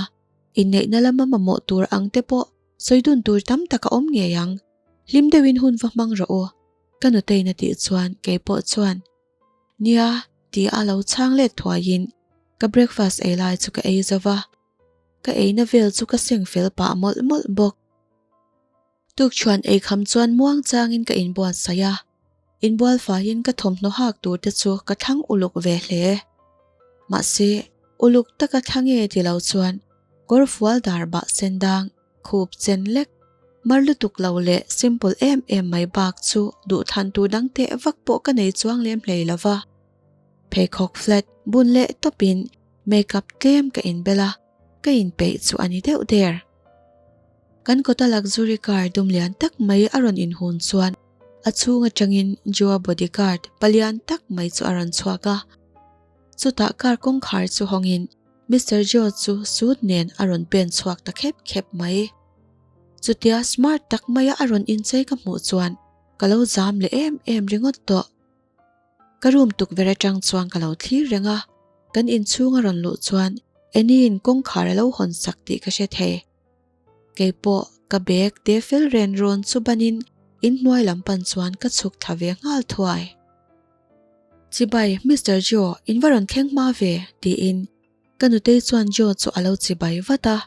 inneihna lama mamawh tur ang te pawh sawi dun tur tam tak a awm ngei ang, hlim deuhin hun va hmang rawh u, Ka nuteiin a tih chuan kei pawh chuan, Nia, ti a lo chhang let thuaiin ka breakfast ei lai chu ka ei zo va, ka eina vel chu ka seng fel pah mawlh mawlh bawk. Tukchhuan ei kham chuan muang changin ka inbuatsaih a, inbual faiin ka thawmhnaw hak tur te chu ka thlang uluk ve hle. Mahse, uluk taka thla nge ti lo chuan kawrfual dar bah sen dang, Khup chen lek, mar lutuk lo leh simple em em mai bak chu duhthlan tur dang teh vak pawh ka nei chuang lem hlei lo va. Pheikhawk flat bun leh tawpin makeup tlem ka inbel a, ka inpeih chu a ni deuh der. Kan kawta luxury car dum lian tak mai a rawn inhun chuan a chhung atangin Joa bodyguard palian tak mai chu a rawn chhuak a. Chutah car kawngkhar chu hawngin Mister Joe chu suit nen a rawn pen chhuak ta khep khep mai. Chutia smart tak maia a rawn inchei ka hmuh chuan ka lo zam leh em em ringawt tawh. Ka room tukverh atang chuan ka lo thlir reng a, kan inchhung a rawn luh chuan Annie-in kawngkhar a lo hawn sak tih ka hre thei. Kei pawh ka bag te fel ren rawn chu banin inhnuai lam pan chuan ka chhuk thla ve nghal thuai. Chibai, Mister Joe, in va rawn thleng hma ve, tiin ka nutei chuan Joe chu a lo chibai vat a.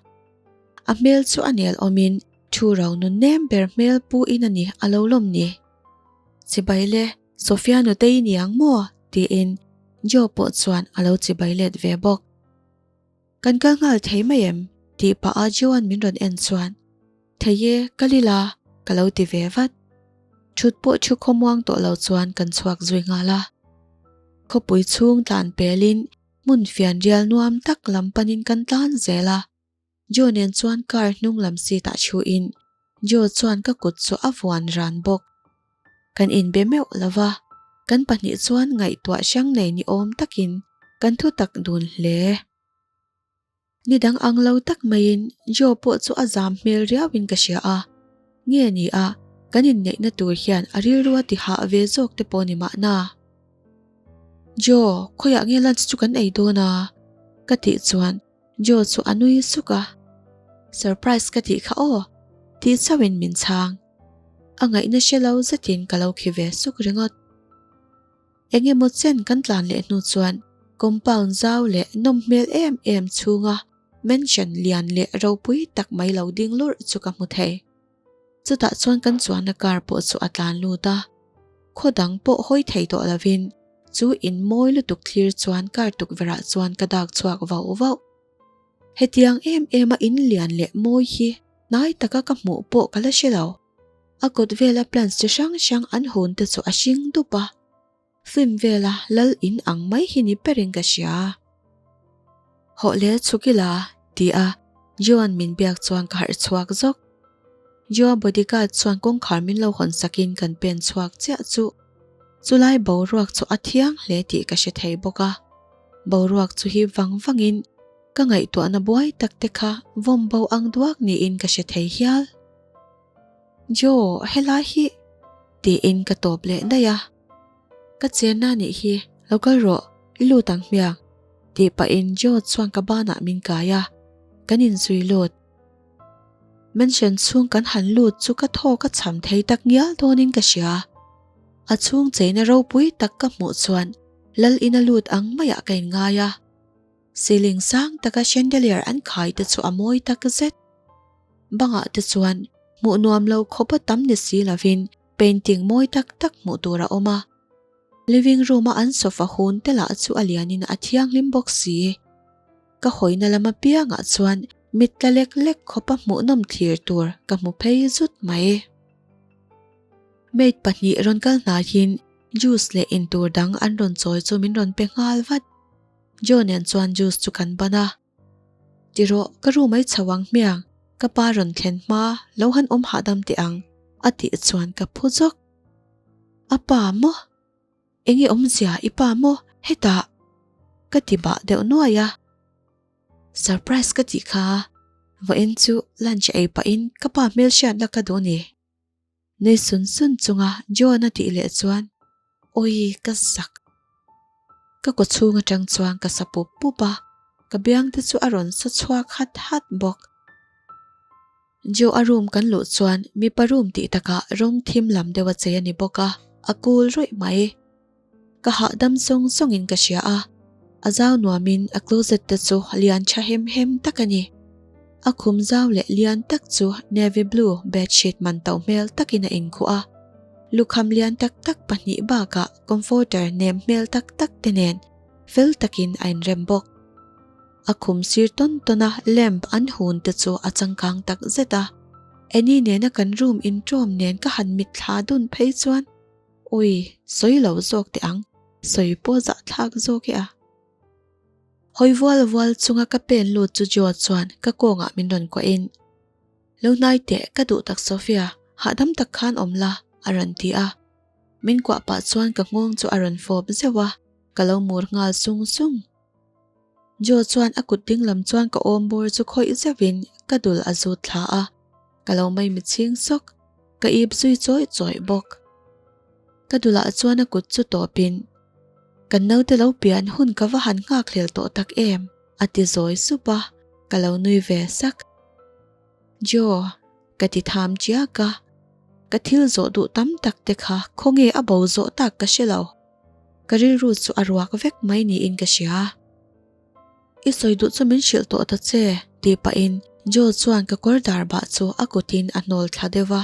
A hmel chu a nel awmin thu ro nun nem ber hmel pu in a ni a lo lawm ni. Chibai le, Sophia nutei i ni ang maw? tiin Joe pawh chuan a lo chibai let ve bawk. Kan kal nghal thei mai em? tih pah a Joan min rawn en chuan, Thei e, kal ila, ka lo ti ve vat. Thut pawh thu khawmuang tawh lo chuan kan chhuak zui nghal a. Khawpui chhung tlan pelin Hmun fianrial nuam tak lam panin kan tlan zel a. Joe nen chuan car hnung lam seat ah thuin Joe chuan ka kut chu a vuan ran bawk. Kan inbe meuh lo va, kan pahnih chuan ngaihtuah hrang nei ni awm takin kan thu tak dun hle. Ni dang ang lo tak maiin Joe pawh chu a zam hmel riauin ka hria a, nge ni a, kan inneihna tur hian a rilru a ti hah ve zawk te pawh ni mahna. Joe, khawiah nge lunch chu kan ei dawn a? ka tih chuan Joe chu a nui suk a, Surprise ka tih kha aw, tih chauhin min chhang. A ngaihna hre lo zetin ka lo khi ve suk ringawt. Eng emaw chen kan tlan leh hnu chuan compound zau leh nawm hmel em em chhunga mansion lian leh ropui tak mai lo ding lurh chu ka hmu thei. Chutah chuan kan chuanna car pawh chu a tlan lut a, khaw dang pawh hawi thei tawh lovin chu in mawi lutuk thlir chuan car tukverhah chuan ka dak chhuak vauh vauh. Hetiang em em a in lian leh mawi hi hnai taka ka hmuh pawh ka la hre lo. A kawt vela plants chi hrang hrang an hun te chu a hring dup a, film vela lal in ang mai hi ni berin ka hria. Hawh leh chhuk ila ti a Joan min biak chuan ka harh chhuak zawk. Joa bodyguard chuan kawngkhar min lo hawn sakin kan pen chhuak chiah chu chulai boruak chu a thiang hle tih ka hre thei bawk a. Boruak chu hip vang vangin ka ngaihtuahna buai tak te kha vawm bo ang duak niin ka hre thei hial. Joe, helai hi tiin ka tawp leh daih a. Ka chenna nih hi, lo kal rawh, i lut ang hmiang tih pahin Joe chuan ka banah min kai a, kan inzui lut. Mansion chhung kan han lut chu ka thaw ka cham thei tak ngial dawnin ka hria. A chhung cheina ropui tak ka hmuh chuan lal ina lut ang maiah ka inngai a. Ceiling sang taka chandelier an khai te chu a mawi tak zet. Bangah te chuan hmuh nuam lo khawpa tam ni si lovin painting mawi tak tak hmuh tur a awm a. Living room a an sofa hun te lah chu a lianin a thianghlim bawk si. Ka hawina lam apiangah chuan mit tla lek lek khawpa hmuhnawm thlir tur ka hmu phei zut mai. Maid pahnih rawn kal hnaihin juice leh intur dang an rawn chawi chu min rawn pe nghal vat. Joe nen chuan juice chu kan ban a. Ti rawh, ka room ai chho ang hmiang, ka pa rawn thlen hma lo han awm hahdam teh ang a tih chuan ka phu zawk. A pa maw? Enge awmzia i pa maw hetah? Ka ti bah deuh nuai a. Surprise ka tih kha, vawiin chu lunch ei pahin ka pa hmelhriatna ka duh ni. Nui sun sun chunga John a tih leh chuan Awii ka zak. Ka kaw chhung atang chuan ka sa pup pup a, ka biang te chu a rawn sa chhuak hat hat bawk. Joe a room kan luh chuan mipa room tih takah rawng thim lam deuh a chei a ni bawk a, a cool ruih mai. Ka hahdam sawng sawngin ka hria a, a zau nuamin a closet te chu lian tha hem hem tak a ni. A khum zau leh lian tak chu navy blue bedsheet man to hmel takin a inkhuh a, lukham lian tak tak pahnih bakah comforter nem hmel tak tak te nen fel takin a inrem bawk. A khum sir tawn tawn a lamp an hun te chu a changkang tak zet a, Annie nena kan room inṭawm nen ka han mitthla dun phei chuan Ui, sawi lo zawk teh ang, sawi pawh zahthlak zawk e a. Hawi vual vual chunga ka pen lut chu Joe chuan ka kawngah min rawn kuahin, Lo hnai teh, ka duh tak Sophia, hahdam tak khan awm la, a rawn ti a. Min kuah pah chuan ka nghawng chu a rawn fawp zeuh a, ka lo mur nghal sung sung. Joe chuan a kut ding lam chuan ka awm bawr chu khawih zeuhin ka dul a zut thla a, ka lo mai mitchhing sawk, ka ip zui chawih chawih bawk. Ka dulah chuan a kut chu tawpin, Kan naute lo pian hun ka va han nghak hlel tawh tak em? a ti zawi sup a, ka lo nui ve sak. Joe, ka ti tham chiak a, ka thil zawh duh tam tak te kha khawnge a bo zawh tak ka hre lo. Ka rilru chu a ruak vek mai niin ka hria. I sawi duh chu min hrilh tawh ta che, tih pahin Joe chuan ka kawr dar bah chu a kutin a hnawl thla deuh va.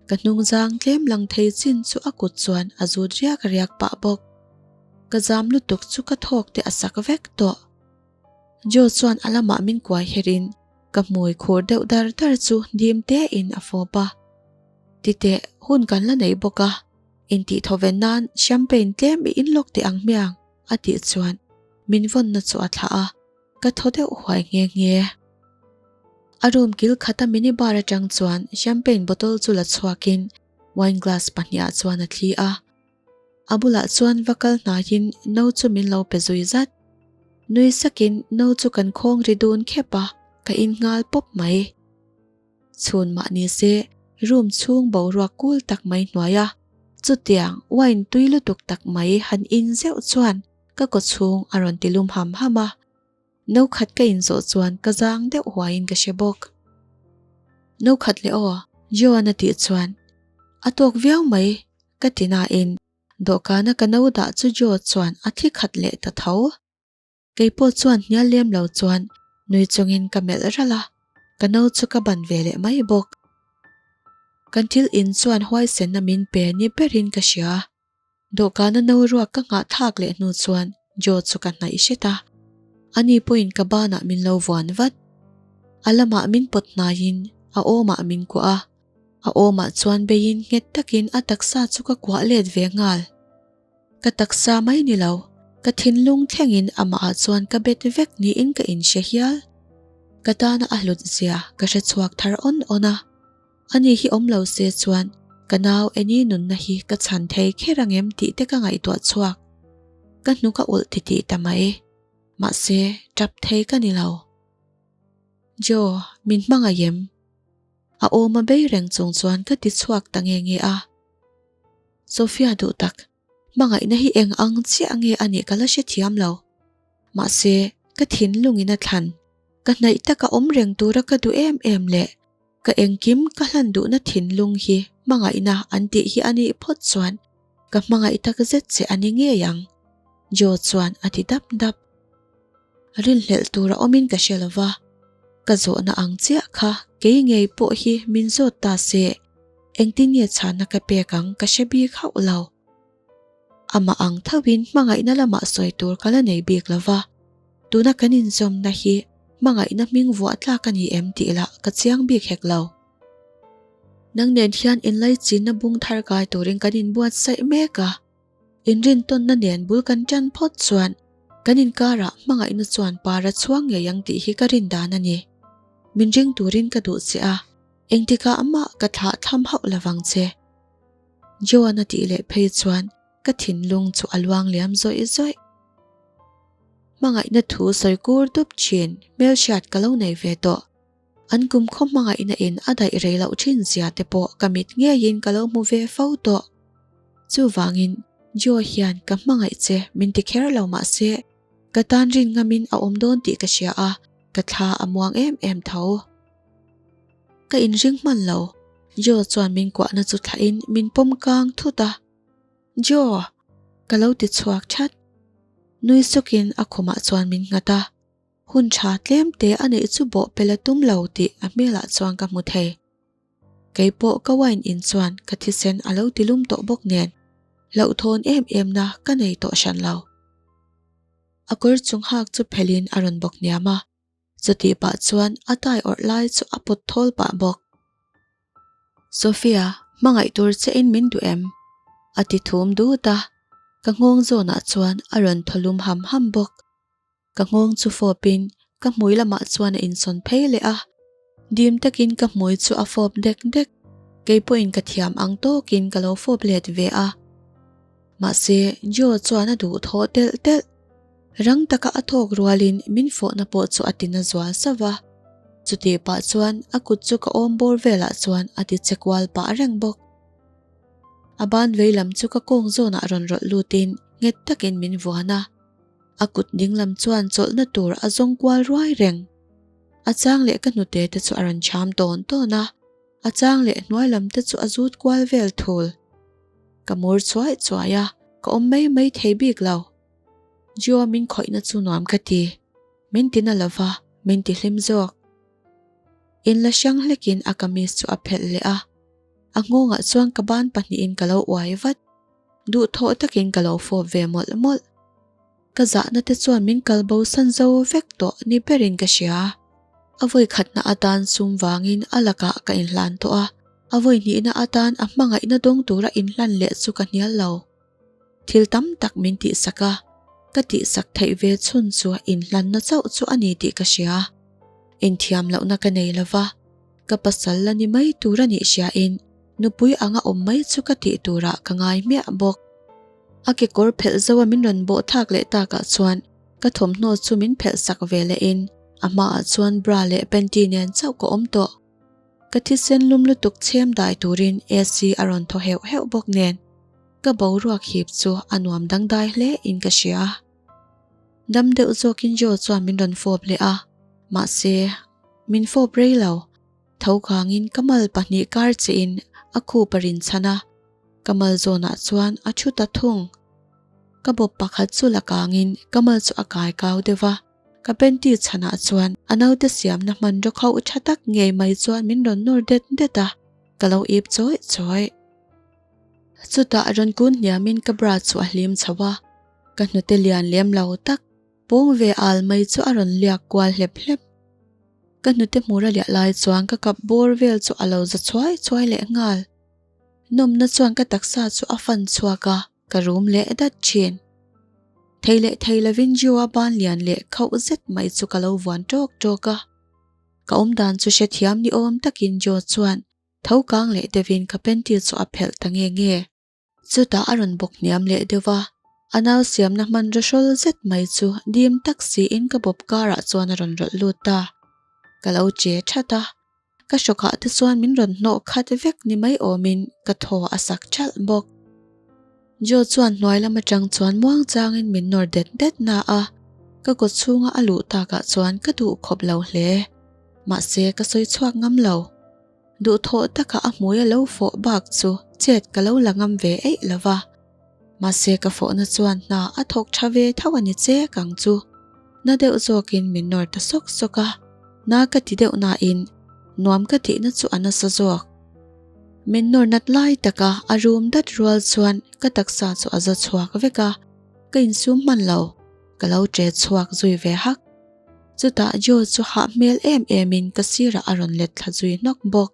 Ka hnungzang tlem lang thei chin chu a kut chuan a zut riak riak pah bawk. Ka zam lutuk chu ka thawk te a sak vek tawh. Joe chuan a lamah min kuai herin ka hmui khur deuh dar dar chu dim tein a fawp a. Titeh, hun kan la nei bawk a, intih thawven nan champagne tlem i inlawk teh ang hmiang, a tih chuan. min vawnna chu a thlah a, ka thaw deuh huai nghe nghe. A room kil khata mini bar atang chuan champagne bottle chu la chhuakin wine glass pahniha chuan a thli a. A bulah chuan va kal hnaiin no chu min lo pe zui zat. Nui sakin no chu kan khawng ri dun khep a, ka in nghal pawp mai. Chhun mah ni se room chhung boruak kul tak mai hnuai a, chutiang wine tui lutuk tak mai han in zeuh chuan ka kaw chhung a rawn ti lum ham ham a. No khat ka inzawh chuan ka zang deuh huaiin ka hre bawk. No khat leh aw, Joan a tih chuan a tawk viau mai ka ti nain dawhkana ka no dah chu Joe chuan a thi khat leh ta tho. Kei pawh chuan hnial lem lo chuan nui chungin ka melh ralh a, ka no chu ka ban ve leh mai bawk. Kan thil in chuan huaisenna min pe ni berin ka hria. Dawhkana no ruak ka nghah thlak leh hnu chuan Joe chu ka hnaih hret a, ani pawhin ka banah min lo vuan vat. A lamah min pawt hnaiin a awmah min kuah a, a awmah chuan beiin nghet takin a taksa chu ka kuah let ve nghal. Ka taksa mai ni lo, ka thinlung thlengin amahah chuan ka bet vek niin ka inhre hial. Ka tana a hlut zia ka hre chhuak thar awn awn a. Ani hi awm lo se chuan ka nau Annie nunna hi ka chhan thei kher ang em tih te ka ngaihtuah chhuak. Ka hnuk a ulh titih ta mai. Mahse, tap thei ka ni lo. Joe, min hmangaih em? A awm a bei reng chung chuan ka ti chhuak ta nge nge a. Sophia duh tak, hmangaihna hi eng ang chiah nge a nih ka la hrethiam lo. Mahse, ka thinlungin a thlan, ka hnaih taka awm reng tura ka duh em em leh ka engkim ka hlan duhna thinlung hi hmangaihna an tih hi a nih phawt chuan ka hmangaih tak zet che a ni ngei ang, Joe chuan a ti dap dap. Rinhlelh tur a awmin ka hre lo va, ka zawhna ang chiah kha kei ngei pawh hi min zawt ta se, engtin nge chhanna ka pek ang ka hre bik hauh lo. Amah ang thoin hmangaihna lamah sawi tur ka la nei bik lo va, tuna kan inzawmna hi hmangaihna hming vuah tlak a ni em tih lah ka chiang bik hek lo. Nang nen hian inlaichinna bung thar kai turin kan inbuatsaih mek a. Inrintawnna nen bul kan tan phawt chuan kan inkarah hmangaihna chuan par a chhuang ngei ang tih hi ka rin dan a ni. Min ring turin ka duh che a, engtikah amah ka thlah tham hauh lovang che. Joan a tih leh phei chuan ka thinlung chu a luang liam zawih zawih. Hmangaihna thu sawi kur dup thin hmelhriat ka lo nei ve tawh. An kumkhaw hmangaihna in a daih rei loh thin zia te pawh ka mit ngeiin ka lo hmu ve fo tawh. Chuvangin Joe hian ka hmangaih che min ti kher lo mahse ka tan rin ngamin a awm dawn tih ka hria a, ka thla a muang em em tho. Ka inring hman lo, Joe chuan min kuahna chu thlahin min pawm kang thut a. Joe! Ka lo ti chhuak that. Nui sukin a khumah chuan min nghat a. Hun tha tlem te a neih chu bawh pel a tum lo tih a hmelah chuan ka hmu thei. Kei pawh ka wine in chuan ka thisen a lo ti lum tawh bawk nen hlauhthawn em em na ka nei tawh hran lo. A kawr chung hak chu phelh in a rawn bawk hniam a, chutih pah chuan a tai awrh lai chu a pawt thawl pah bawk. Sophia, hmangaih tur che in min duh em? A ti thum dut a, ka nghawng zawnah chuan a rawn thaw lum ham ham bawk. Ka nghawng chu fawpin ka hmui lamah chuan a insawn phei leh a, dim takin ka hmui chu a fawp dek dek, kei pawhin ka thiam ang tawkin ka lo fawp let ve a. Mahse, Joe chuan a duh thawh telh telh. Rang taka a thawk rualin min fawhna pawh chu a tina zual sauh a, chutih pah chuan a kut chu ka awm bawr velah chuan a ti che kual pah reng bawk. A ban veilam chu ka kawng zawnah rawn rawlh lutin nghet takin min vuan a. A kut dinglam chuan chawlhna tur a zawng kual ruai reng. A chang leh ka hnute te chu a rawn cham tawn tawn a, a chang leh hnuai lam te chu a zut kual vel thul. Ka mur chuai chuai a, ka awm mai mai thei bik lo. Jio min khawihna chu nuam ka ti. Min ti na lova, min ti hlim zawk. Inla hrang hlekin a kamis chu a phelh leh a, a nghawngah chuan ka ban pahnihin ka lo uai vat. Duhthawh takin ka lo fawp ve mawlh mawlh. Ka zahna te chuan min kal bo san zo vek tawh ni berin ka hria. A vawi khatna atan sum vangin a lakah ka inhlan tawh a, a vawi hnihna atan a hmangaihna dawng tura inhlan leh chu ka hnial lo. Thil tam tak min tihsak a. Ka tihsak theih ve chhun chu inhlanna chauh chu a ni tih ka hria. Inthiam lohna ka nei lo va, ka pasal la ni mai tur a nih hriain nupui anga awm mai chu ka tih turah ka ngai hmiah bawk. A kekawr phelh zoa min rawn bawh thlak leh takah chuan ka thawmhnaw chu min phelh sak ve lehin a hmaah chuan bra leh panty nen chauh ka awm tawh. Ka thisen lum lutuk chhem dai turin AC a rawn thaw heuh heuh bawk nen ka boruak hip chu a nuam dangdai hle in ka hria. Dam deuh zawkin Joe chuan min rawn fawp leh a, mahse min fawp rei lo. Tho kangin ka mal pahnih kar chiin a khup a rinchhan a, ka mal zawnah chuan a thu ta thung. Ka bawp pakhat chu la kangin ka mal chu a kai kau deuh a, ka panty chhanah chuan a naute siamna hmanraw khauh tha tak ngei mai chuan min rawn nawr det det a, ka lo ip chawih chawih. Chutah rawn kun hniamin ka bra chu a hlim chho a, ka hnute lian lem lo tak pawng ve al mai chu a rawn liak kual hlep hlep. Ka hnute hmur a liah lai chuan ka kap bawr vel chu a lo za chhuai chhuai leh nghal. Nawmna chuan ka taksa chu a fan chhuak a, ka rum leh dat thin. Thei leh thei lovin Joe-a ban lian leh khauh zet mai chu ka lo vuan tawk tawk a. Ka awmdan chu hrethiam ni awm takin Joe chuan tho kang leh deuhin ka panty chu a phelh ta nge nge. Chutah a rawn bawk hniam leh deuh va, a nau siamna hmanraw hrawl zet mai chu dim tak siin ka bawp karah chuan a rawn rawlh lut ta. Ka lo che that a, ka hrawkah te chuan min rawn hnawh khat vek ni mai awmin ka thaw a sak thalh bawk. Joe chuan hnuai lam atang chuan muang changin min nawr det det na a, ka kawt chhunga a luh takah chuan ka duh khawp lo hle. Mahse ka sawi chhuak ngam lo. Duhthawh taka a hmui a lo fawh bak chu chet ka lo la ngam ve eih lo va. Mahse ka fawhna chuan hna a thawk tha ve tho a ni chek ang chu. Na deuh zawkin min nawr ta sawk sawk a, na ka ti deuh nain nuam ka tihna chu a nasa zawk. Min nawr nat lai taka a rum dat rual chuan ka taksa chu a za chhuak vek a, ka insum hman lo, ka lo che chhuak zui ve hak. Chutah Joe chu hah hmel em emin ka sirah a rawn let thla zui hnawk bawk.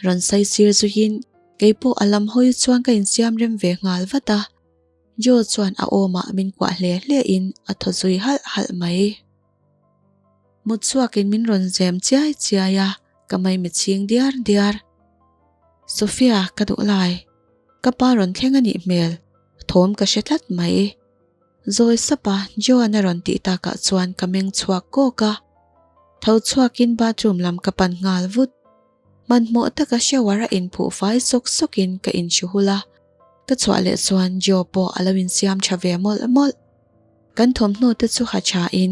Rawn sai sir zuiin keipawh a lam hawi chuan ka insiam rem ve nghal vat a. Joe chuan a awmah min kuah hle hle in a thaw zui halh halh mai. Mut chhuakin min rawn zem chiai chiai a, ka maimi chhing diar diar. Sophia ka duh lai. Ka pa rawn thleng a nih hmel, thawm ka hre tlat mai. Zawi sapa Joan a rawn tih takah chuan ka meng chhuak kawk a, tho chhuakin bathroom lam ka pan nghal vut. Hmanhmawh taka shower a inphuh fai sawk sawkin ka inhru hul a, ka chhuah leh chuan Joe pawh a lo insiam tha ve mawlh mawlh. Kan thawmhnaw te chu ha thain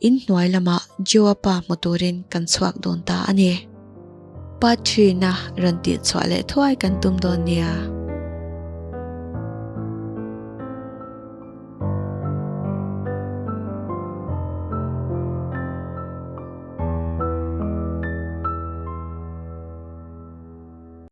inhnuai lamah Joe-a pa hmu turin kan chhuak dawn ta a ni. Part three-na rawn tih chhuah leh thuai kan tum dawn nia.